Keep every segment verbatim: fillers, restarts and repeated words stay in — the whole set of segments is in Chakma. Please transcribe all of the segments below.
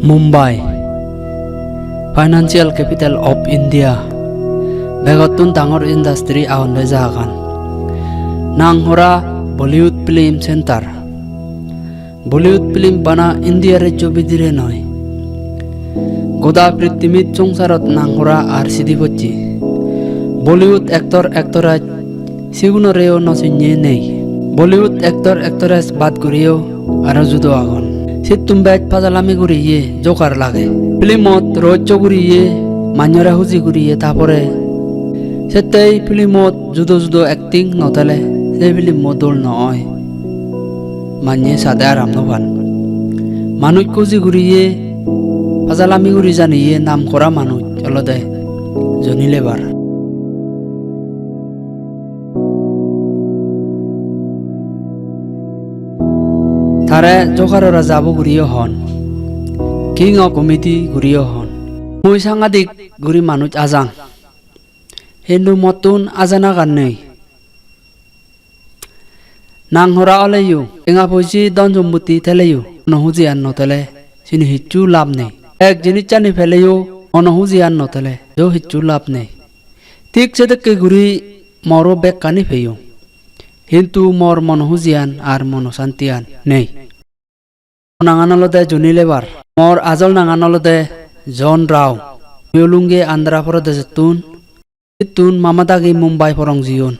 Mumbai, financial capital of India. Begottun dangor industry agonde jagagan. Nang hora Bollywood film center. Bollywood film bana India rejjo bidire noi. Goda prittimit songsarot nang hora ar sidi pocche. Bollywood actor actress sigunoreyo no sinne nei. Bollywood actor actress bad guriyo aro judo agon. Sittun bej pajalami guriye jokar lage. Filmot rohoccho guriye, manjore huji guriye, ta pore settei filmot judo judo acting no thele se filmmo dol no oi. Manye sade aram no pan. Manuj huji guriye, pajalami guri janiye nam gora manuj olode Johnny Lever. Tare jokaro raja bo guriyo hon, king of comedy guriyo hon. Mui sangadik guri manuj ajang. Hintu mottun ajanagan nei. Nang hora oleyo, tenga poije dhon sompotti theleyo, mono hujiyan no thele, sini hissu lab nei. Ek jinissani peleyo, mono hujiyan no thele, jo hissu lab nei. Thik sedokke guri moro bekkani peyong. Hintu mor mono hujiyan ar mono santiyan nei. Mo nangan olode Johnny Lever. Mor ajol nangan olode John Rao. Mui olunge Andhra Pradesh-ottun. Sittun mama dagi Mumbai porong jiyon.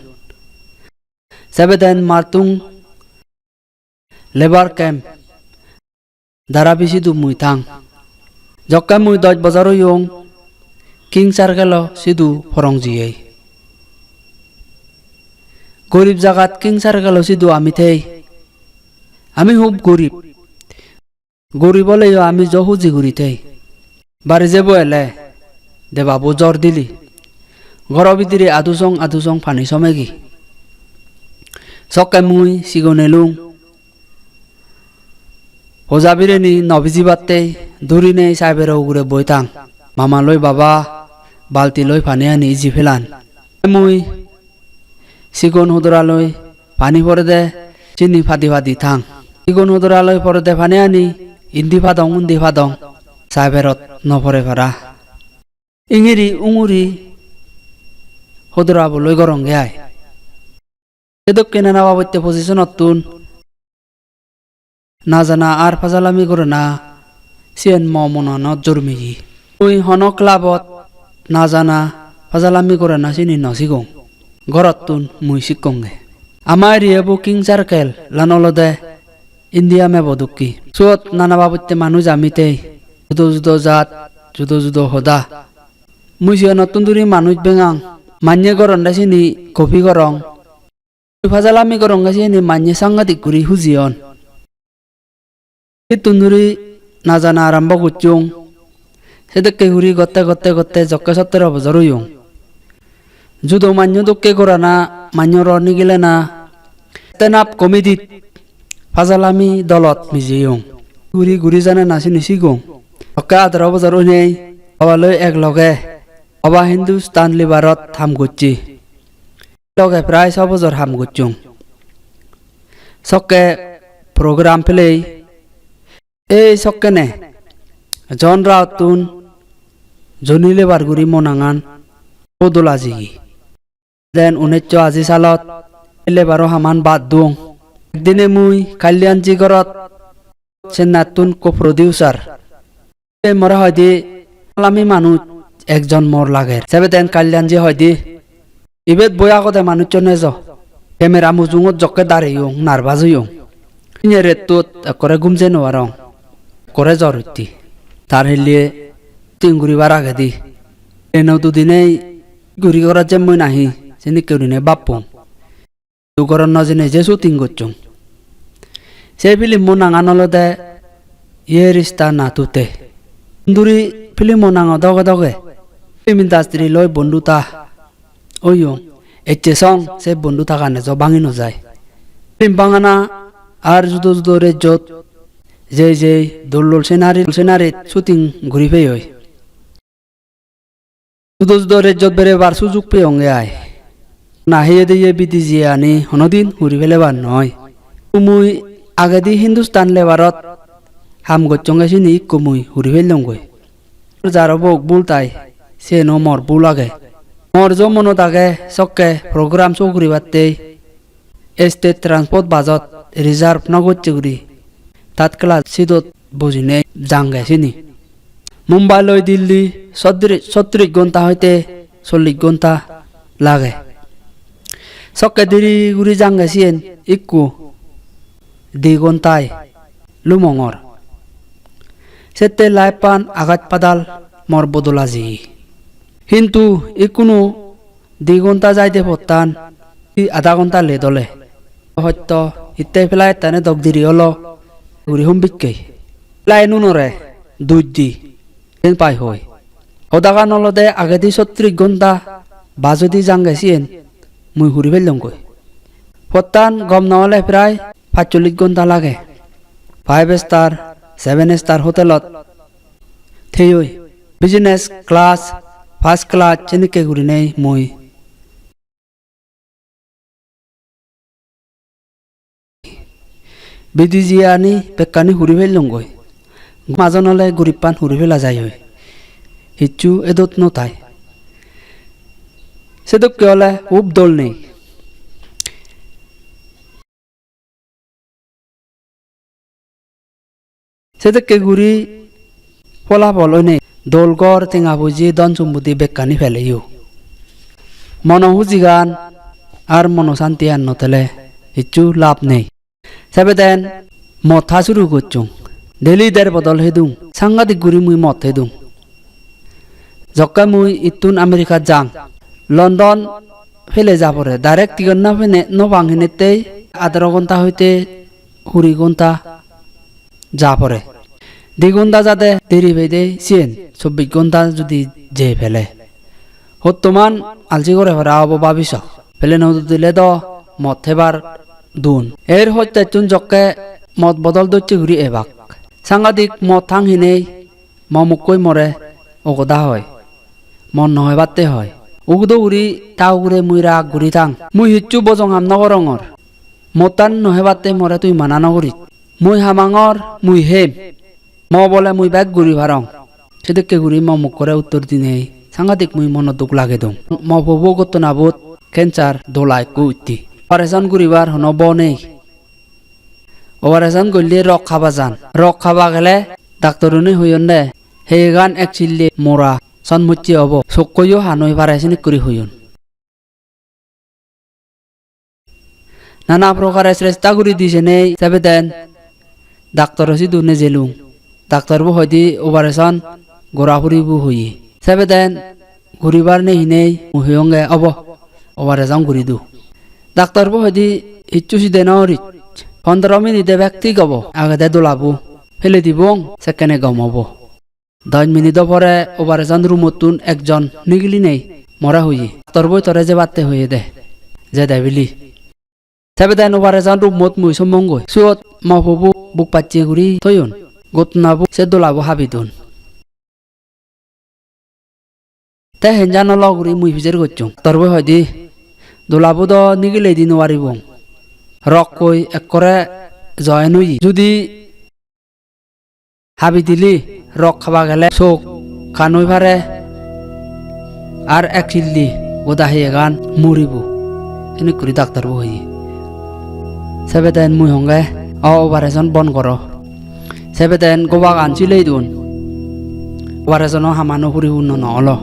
Sebeden Martung Labour Camp. Dharavi sidu mui thang. Jokke mui dosh bojor oyong, King Circle-o sidu porong jiyei. Gorib jagat King Circle-o sidu ami thei. Ami hub gorib. Gorib oleyo ami jo huji guri thei. Bari jebo ele, debabo jor dili. Goro bidire adusong adusong pani somegi. Sokke mui sigon elung. Hoja bireni no bijibatte durinei saibero ugure boi thang. Mama loi baba balti loi pani ani iji pelan. Mui sigon hodora loi pani porede sini padi padi thang. Sigon hodora loi porede pani ani indi padong undi padong saiberot no pore para. Ingiri unguri hodorabo loi goronge ai. Sedokke nana babotte position-ottun najana ar pajalami gorana siyen mo monanot jormiye. Mui hono club-ot najana pajalami gorana sini no sigong. Gorottun mui sikkonge. Ama area bo King Circle lan olode India map-o dokke. Suot nana babotte manuj ami thei. Judo judo jat, judo judo hoda. Mui siyanottun duri manuj bengang. Manye goronde sini copy gorong. Pajalami goronge siyeni manye sangadik guri huji on. Sittun duri najana arambo gocchong. Sedokke guri gotte gotte gotte jokke sottoro bojor oyong. Judo manyo dokke gorana, manyo ro nigilena. Stand up comedy-t pajalami dolot mijeyong. Guri guri janana sini sigong. Jokke adaro bojor oinei, baba loi ek loge, baba Hindustan Lever-ot ham gocche. Loge prai so bojor ham gocchong. Sokke program pelei. Ei sokkene John Rao-ttun Johnny Lever guri mo nangan bodol ajeye. Den uniccho aji salot Lever-o haman bad duong. Ekdine mui Kalyanji gorot, sennattun co-producer. Te more hoide, "Salami manuj ekjon mor lager." Sebeden Kalyanji hoide, "Ibet boi agode manuchchun ejo. Camera mujungot jokke dareyong, nervous oyong. Ine rettut ekkore gum jei no parong. Ekkore jor utte." Tar hille shooting guribar agedi, eno dudinei guri gorot jemmoi nahi, senikke gurinei bappong. Tu goron no jeinei je shooting gocchong. Se filmmo nangan olode Ye Rishta Na Tote. Duri filmmo nango doge doge film industry loi bondhuta oyong. Ecche song se bondhutagan ejo bangi no jai. Film bangana ar judo judo rejjot jei jei dol dol scenery, scenery shooting guri peyoi. Judo judo rejjot berebar sujuk peyonge ai. Na heye deye bidiji ani honodin huri pelebar noi. Mui agedi Hindustan Lever-ot Ham gocchonge sini ikko mui huri pellongoi. Jaro bok bul tai, siyeno mor bul age. Mor jo monot age sokke program show guribatte state transport bus-ot reserve no gocche guri third class seat-ot bojinei jange sini. Mumbai loi Delhi sottri-, sottrish gonta hoite chollish gonta lage. Sokke deri guri jange siyen ikko di gontai lumongor. Sette life-an agaj padal mor bodol aji. Hintu ikkunu di gonta jaide pottan, hi adha gonta late ole. Hoito hitte flight-tane dok diri olo guri hombikke. Flight-unore duj di, sen pai hoi. Hodagan olode agedi sottrish gonta bajodi jange siyen mui huri pellongoi. Pottan gom no ole prai pachchollish gonta lage. Five star, seven star hotelot theyoi, business class, first class senikke gurinei mui bidiji ani bekkani huri pellongoi. Majon ole gurippan huri pela jai oi. Hissu edot no tai. Sedokke ole hub dol nei. Sedokke guri folapol oinei dol ghor, tenga puji, dhon sompotti bekkani peleyo. Mono hujigan ar mono santian no thele hissu lab nei. Sebeden mot ha suru gocchong. Daily der bodol hedung. Sangadik guri mui mot hedung. Jokke mui ittun America jang, London pele ja pore, direct ticket no pene, no pang hinettei adaro gonta hoite huri gonta ja pore. Di gonta jade deri pede siyen chobbish gonta judi je pele. Hottoman alsi gore para obo babi so. Plane-ot udile do mot hebar dun. Er hojtettun jokke mot bodol docche guri ebak. Sangadik mot hang hinei mo mukkoi more ogoda hoi. Mot no hebatte hoi. Ugudo guri ta ugure mui rag guri thang. Mui hissu bojong ham no gorongor. Mottan no hebatte more tui mana no gurit. Mui hamangor, mui hem. Mo bole mui bek guri parong. Sedokke guri mo mukkore uttor dinei sangadik mui mono duk lagedong. Mo pobo gottonabot cancer dola ekko utti. Operation guribar hono bo nei. Operation golle rok haba jan. Rok haba gele daktorune hoyon de, heyegan ek chille mora, son mocche obo. Sokkoyo han oi pare senekkuri hoyon. Nana prokare sresta guri di senei sebeden daktoro sidu nejelung. Daktor bo hoide operation gora puribo hoye. Sebeden guribar nei hinei mui hoyonge obo operation guri do. Daktor bo hoide hissu side no orit. Pondro minute bek thik obo. Agede dolabo pele dibong, sekkene gom obo. Dos minute pore operation room-ottun ekjon nigilinei more hoye, "Doctor boi tore jebatte hoye de, jede bili." Sebeden operation room-ot mui sommongoi. Siyot mo pobo buk pacche guri toyon. Gottonabo se dolabo habi don. Te henjan olo guri mui pijer gocchong. Doctor boi hoide, "Dolabo do nigilei di no paribong. Rokkoi ekkore join oye. Judi habi dili rok haba gele sok han oi pare, ar ek chilli goda heyegan muribo." Enik guri daktor bo hoye. Sebeden mui honge, "O operation bon goro." Sebeden gobagan silei don. Operation-o hamano puripunno no olo.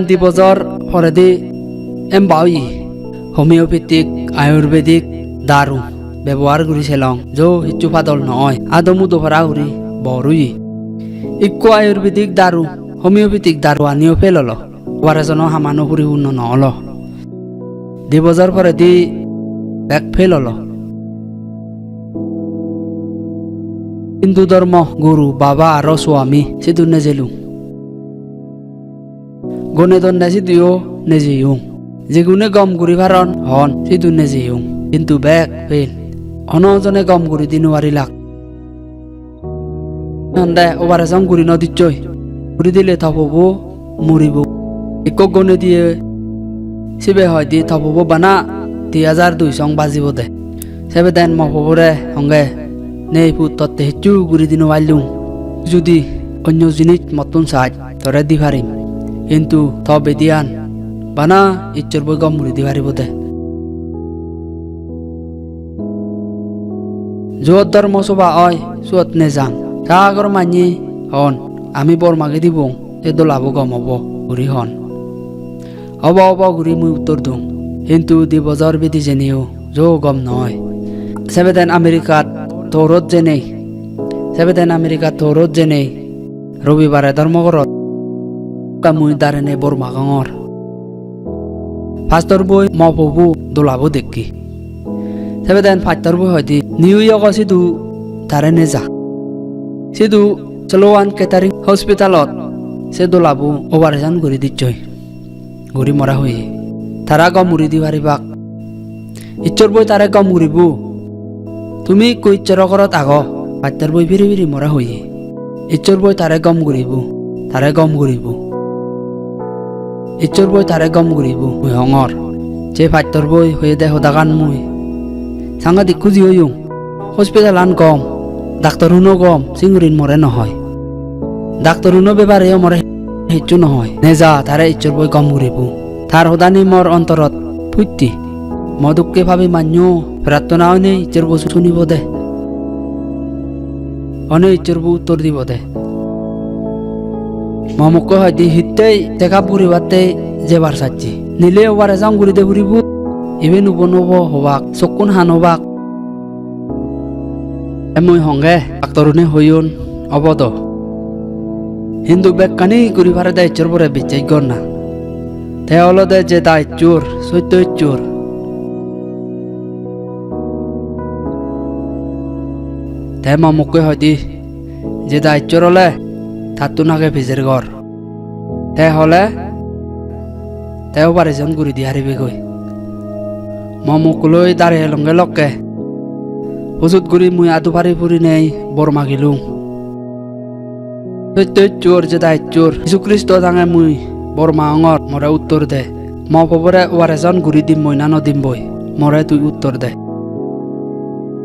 Di bojor poredi emba oye, homeopathic, ayurvedic daru bebohar guri selong, jo hissu padol no oi, ado mudo para guri bor oye. Ikko ayurvedic daru, homeopathic daru aniyo fail olo, operation-o hamano puripunno no olo. Di bojor poredi bek fail olo. Hindu dhormo guru, baba aro swami sidu nejelung. Gone donne siduyo nejeyung. Jigune gom guri paron hon sidu nejeyung. Hintu bek fail. Hono jone gom guri di no parilak. Honde operation guri no dicchoi. Guri dile to pobo muribo. Ikko gone diye sibe hoide to pobo bana di hajar dui song bajibode. Sebeden mo pobore honge, "Nei put, totte hissu guri di no pailung. Judi onyo jinis mottun saj, tore di parim. Hintu to bediyan bana Issor boi gom guri di paribode." Juot dhormo soba oi, suot nejang. Sagor manye hon, "Ami bor magi dibong, se dolabo gom obo," guri hon. "Obo, obo," guri mui uttor dung. Hintu di bojor bidi jeinei o jo gom noi. Sebeden Americat tourot jeinei, sebeden Americat tourot jeinei, robibare dhormo gorot mui darenei bor magongor. Pastor boi mo pobo dolabo dekki. Sebeden pastor boi hoide, "New York-o sidu tare neja. Sidu Sloan Kettering Hospitalot se dolabo operation guri dissoi," guri more hoye. "Tara gom guri di paribak. Issor boi tare gom guribo. Tumi ikko Issoro gorot ago," pastor boi phiri phiri more hoye. "Issor boi tare gom guribo, tare gom guribo. Issor boi tare gom guribo," mui hongor. Se pastor boi hoyede hodagan mui sangadik huji oyung. Hospitalan gom, daktoruno gom, singurin more no hoi. Daktoruno bebare o more hissu no hoi. "Neja, tare Issor boi gom guribo." Tar hodani mor ontorot putti. Mo dokke pabi manjo prarthona onei Issor boi sunibode, onei Issor boi uttor dibode. Mo mokke hoide, "Hittei check up guribatte jebar sacche? Nile operation guri de puribo. Iben ubon obo hobak, sokkun han obak." Te mui honge, daktorune hoyon, "Obo do. Hintu bekkani guri parede Issor bore bicches gor na. Te olode jeda Issor, sotto Issor." Te mo mokke hoide, "Jeda Issor ole tattun age pijer gor. Te hole te operation guri di paribegoi." Mo mukkuloi darei elonge lokke. Husut guri mui adu pari purinei bor magilung. "Sotto Issor, jeda Issor, Jisu Kristo nange mui bor magongor, more uttor de. Mo pobore operation guri dimmoi na no dimmoi, more tui uttor de."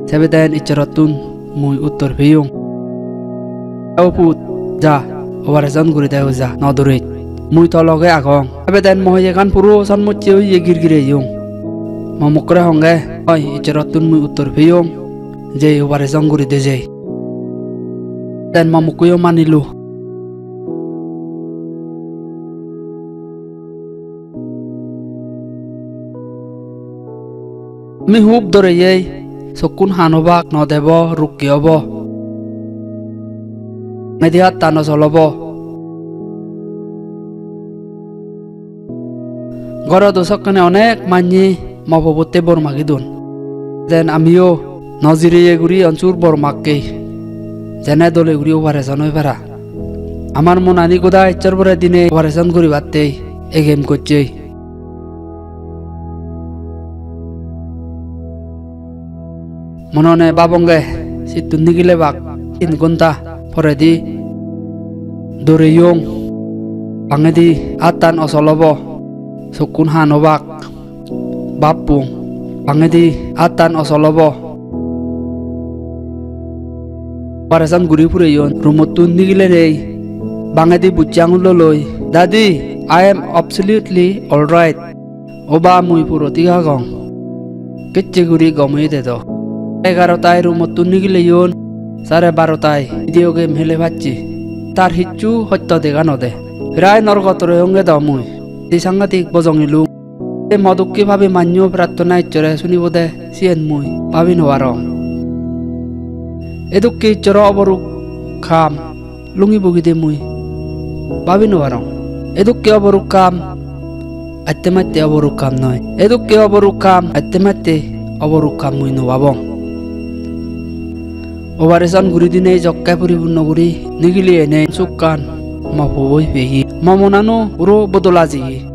Sebeden Issorottun mui uttor peyong. "O put, ja, operation guri de o ja, no duris. Mui to loge agong." Ebeden mo hoyegan puro son mocche oye girgireyong. Mo mokkore honge, "Oi, Issorottun mui uttor peyong, je operation guri de jei." Den mo mokkoyo manilo. Ami hub doreyei, sokkun han obak, no debo, rukki obo. Medi hatta no solobo. Gorot o sokkene onek manye mo pobotte bor magi don. Den amiyo no jireye guri onsur bor makke. Jene dole guri operation oi para. Amar monani goda Issor bore dine operation guribatte egem gocche. Monone babonge sittun nigilebak tin gonta poredi doreyong. Bangedi attan osol obo, sokkun han obak, bappung. Bangedi attan osol obo. Operation guri pureyon, rumottun nigilerei bangedi bucche angullo loi, "Daddy, I am absolutely all right. Oba, mui puro thik agong. Kecche guri gom oyede do." Egarotai rumottun nigileyon, sare barotai video game hele pacche. Tar hissu hosto dega no de. Prai norgot royonge do mui. Di sangadik bojong ilung. Ei mo dokke pabi manjo prarthona Issore sunibode, siyen mui pabi no parong. Edokke Issoro oboruk ham lungi bugide mui pabi no parong. Edokke oboruk ham atte matte oboruk ham noi. Edokke oboruk ham atte matte oboruk ham mui no pabong. Operation guri dinei jokke puripunno guri nigili enei sukkan mo puboi peye. Mo monano puro bodol ajeye.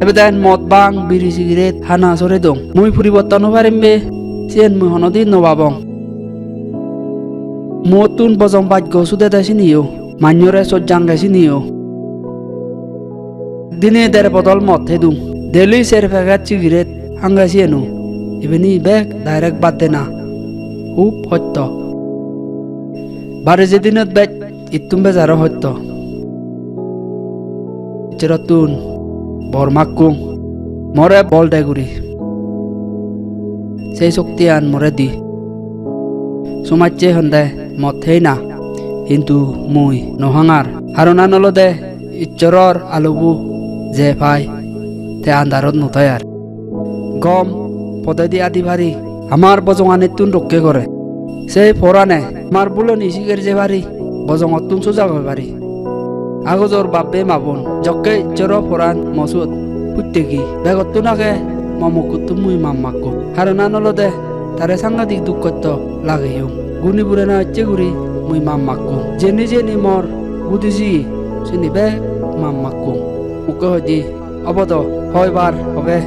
Ebeden mot bang, biri sigaret hana sore dong. Mui puriborton no parim be, siyen mui honodin no pabong. Muottun bojong bajjo sudede siniyo, manjore sojjange siniyo. Dine der bodol mot hedung. Daily ser packet cigarette hanga siyeno. Ibeni bek direct bad dena. Hub hotto. Bare je dinot bej ittun bej aro hotto. Ichcherottun bor makkung. More bol de guri. Sei shoktiyan more di. Somajje honde mot hei na. Hintu mui no hangar. Haronan olode Icchoror alubu je pai, te andarot no tai ar. Gom podedi adi pari, amar bojonganittun rokke gore. Sei porane amar buloni siger je pari, bojongottun soja goi pari. Agojor bab-bei ma-bon, jokke Icchoro poran mo suot puttegi, begottun age mo mokkottun mui map makko. Haronan olode tare sangadik duk hosto lageyong. Guni purana icche guri mui map makko. Jeni jeni mor gudi ji, sini bek map makko. Mukke hoide, "Obo do, hoibar hobe,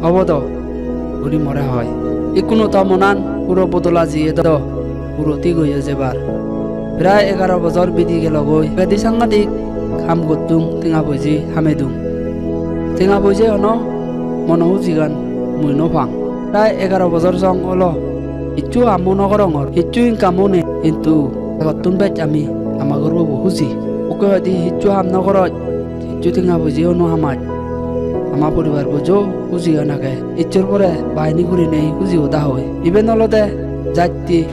obo do," guri more hoi. Ikkunu to monan puro bodola jiye do, puro thik oye jebar. Prai egaro bojor bidi gelogoi, bedi sangadik ham gottung, tenga poije hamedung. Tenga poije hono mono hujigan mui no pang. Prai egaro bojor song olo, hissu hammo no gorongor, hissu income-o nei, hintu begottun bej ami ama gorbobo huji. Mukke hoide hissu ham no goroj, hissu tenga poijeyo no hamaj. Ama poribar bojo hujigan age. Icchor pore bahini gurinei huji hoda hoi. Iben olode jatti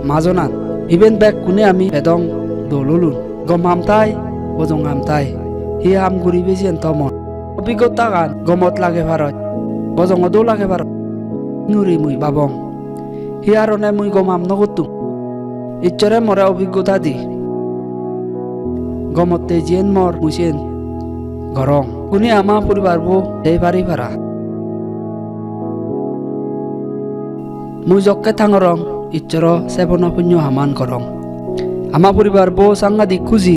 majonan. Iben bekkune ami pedong dol olun. Gom ham tai, bojong ham tai. Hi ham guribe siyen tomon. Obiggotagan gomot lage parot, bojongot o lage parot. Nuri mui babong. Hi harone mui gom ham no gottung? Icchore more obiggota di. Gomotte jiyen mor mui siyen gorong. Guni ama poribarbo dei pari para. Mui jokke tangorong, Icchoro sebona punyo haman gorong. Ama poribarbo sangadik huji.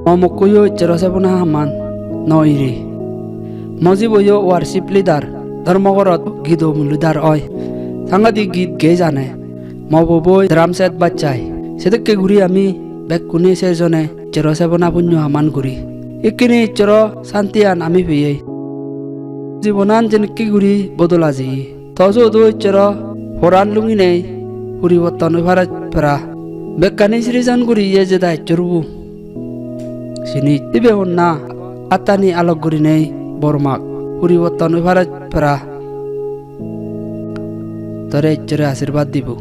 Mo mokkoyo Icchoro sebona haman no iri. Mo jiboyo worship leader, dhormogorot gido leader oi. Sangadik git gei jane. Mo boboi drum set bajjai. Sedokke guri ami bekkune sejone Icchoro sebona punyo haman guri. Ikkini Icchoro santiyan ami peyei. Jibonan jenikke guri bodol aji. To suodo Icchoro poran lunginei puriborton oi parot para. Bekkani srijon guri iye jeda Icchorbo. Sini ibe honna attani alok gurinei bor mak, puriborton oi parot para. Tore Icchore ashirbad dibo.